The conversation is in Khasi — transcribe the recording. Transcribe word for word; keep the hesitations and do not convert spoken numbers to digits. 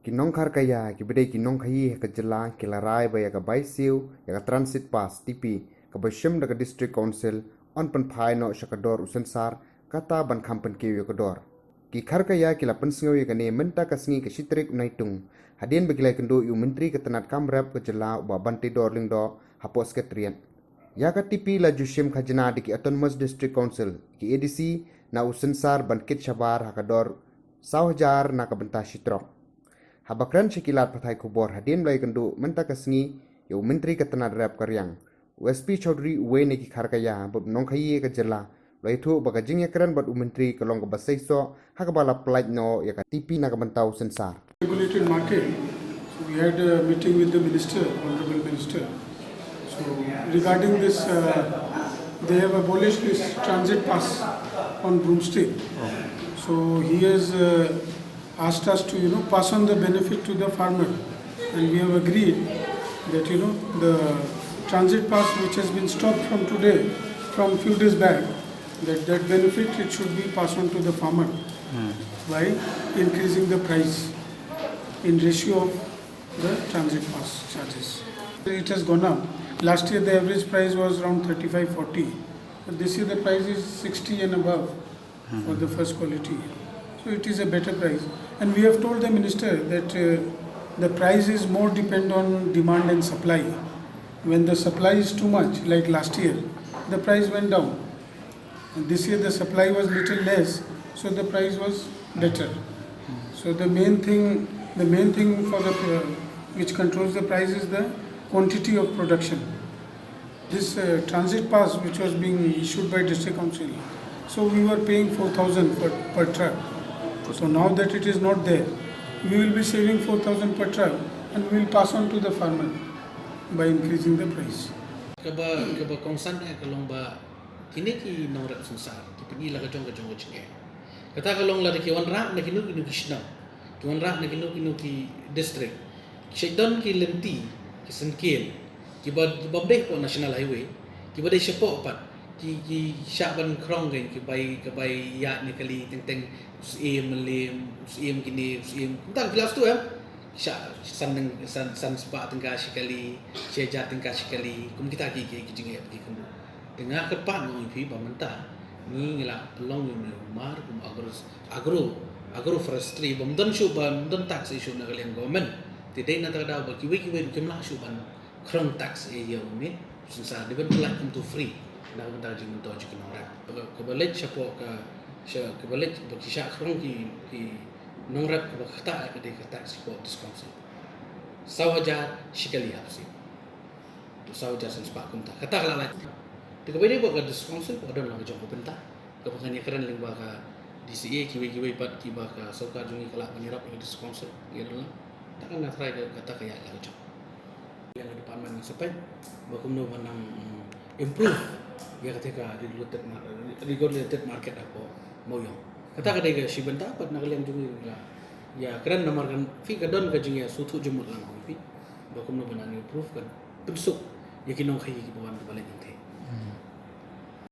Ki nongkharkaia kiba dei ki nongkhaii ha ka jylla ki la rai ba ïa ka bai siew ïa ka Transit Pass, T P, kaba shim da ka District Council yn pynphai noh sha ka dor u sensar, kata ban kham pynkiew ïa ka dor. Ki kharkaia ki la pynsngew ïa kane mynta ka sngi ka shi tarik u Naitung, hadien ba ki la ïakynduh ïa u Myntri ka tnad kam rep ka jylla u Bah Banteidor Lyngdoh hapoh Secretariat. Ïa ka T P la ju shim khajna da ki Autonomous District Council, ki A D C, na u sensar ban kit shabar ha ka dor saw hajar na ka bynta shi trok. Haba kren sha ki lad pathai khubor hadien ba la ïakynduh mynta ka sngi ïa u Myntri ka tnad rep ka riang, u S P Chaudhary, uwei na ki kharkaia bad u nongkhaii ka jylla, u la ïathuh ba ka jingïakren bad u Myntri ka long kaba seisoh ha kaba la pyllait noh ïa ka T P na ka bynta u sensar. Regulated market. So we had a meeting with the minister, honorable minister. So regarding this, uh, they have abolished this transit pass on Broomstick. So he has uh, asked us to, you know, pass on the benefit to the farmer, and we have agreed that, you know, the transit pass which has been stopped from today, from few days back, that that benefit, it should be passed on to the farmer by increasing the price in ratio of the transit pass charges. It has gone up. Last year the average price was around thirty-five, forty. But this year the price is sixty and above for the first quality. So it is a better price. And we have told the minister that uh, the price is more depend on demand and supply. When the supply is too much, like last year, the price went down. And this year the supply was little less, so the price was better. So the main thing, the main thing for the uh, which controls the price is the quantity of production. This uh, transit pass which was being issued by district council, so we were paying four thousand per, per truck. So now that it is not there, we will be saving four thousand per truck and we will pass on to the farmer by increasing the price. Kaba kaba kongsan eh ka long ba kine ki nongrep sensar ki pyni la ka jong ka jong ka jingeh. Kata ka long lada ki wanrah na kino kino ki shnong, ki wanrah na kino kino ki district, ki shait don ki lynti, ki syngkien kiba kiba dei hapoh National Highway, kiba dei shapoh pat, ki ki shah ban khrong kein, ki bai ki bai ïaid ne kali teng teng, u syiem Mylliem, u syiem kine, u syiem kumta, ki la stu em. Shah san san san spah tyngka shi kali, shi hajar tyngka shi kali, kum kita ki ki ki jingeh ki kynduh. Te nga kyrpad ngi ong ïa phi ba mynta ngi ngi la pynlong ïa u mar kum agro agro agroforestry, bym don shuh, bym don tax issue na ka liang government. Te dei na kata ka daw ba kiwei kiwei kim lah shuh ban khrong tax ïa une u sensar, dei ban pynlait kumtu free na ka bynta ka jingmyntoi jong ki nongrep. Kaba leit shapoh ka sha kaba leit ba ki shah khrong ki ki nongrep kaba ktah ïa ka dei ka tax shapoh district council. Saw hajar shi kali hapsi. Saw hajar san spah kumta. Kata ka la lait. Te kaba ïadei bad ka district council ka don la ka jong ka bynta. Kaba ngan ïakren lyngba ka D C A, kiwei kiwei pat kiba ka sorkar jong ngi ka lah ban ïarap ïa ka district council. Ïa don la. Te kan nga trai ka kata ka ïaid la ka jong. Ïa ka department ngi sa peit ba kumno ban nang improve ïa kata ka regulated mar- regulated market hapoh Mawiong. Kata ka dei ka shi bynta pat na ka liang jong ngi la ïakren namar kan phi ka don ka jingïasngewthuh jingmut lang ha phi ba kumno ban nang improve kan pynsuk ïa ki nongkhaii kiba wan kiba leit hangtei.